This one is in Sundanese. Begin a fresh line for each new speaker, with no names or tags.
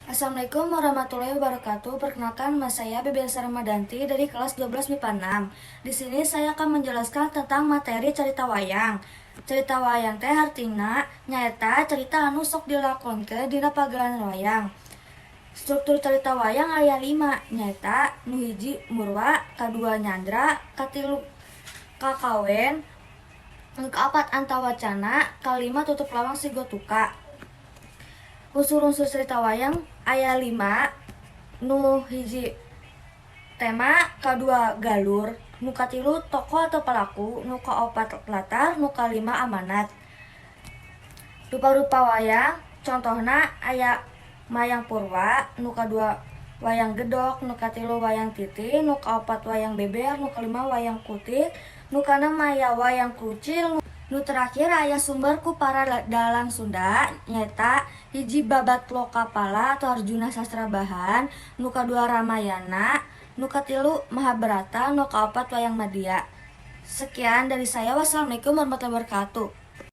Assalamualaikum warahmatullahi wabarakatuh. Perkenalkan, nama saya Bebe Elsa Ramadhanti dari kelas 12 MIPA 6. Di sini saya akan menjelaskan tentang materi cerita wayang. Cerita wayang teh artina nyaeta cerita anu sok dilakonkeun dina pagelaran wayang. Struktur cerita wayang aya 5, nyaeta nu hiji murwa, kadua nyandra, katilu kakawen, nu kaopat antawacana, kalima tutup lawang sigotuka. Unsur-unsur cerita wayang aya 5, nu hiji tema, kadua galur, nu katilu tokoh atau pelaku, nu kaopat latar, nu kalima amanat. Rupa-rupa wayang contohna aya mayang purwa, nu kadua wayang gedok, nu katilu wayang titi, nu kaopat wayang beber, nu kalima wayang kutik, nu kaenam aya wayang krucil, nu terakhir aya sumber ku para dalang Sunda, nyaeta hiji Babad Lokapala atau Arjuna Sasrabahan, nu kadua Ramayana, nu katilu Mahabharata, nu kaopat wayang Madya. Sekian dari saya. Wassalamualaikum warahmatullahi wabarakatuh.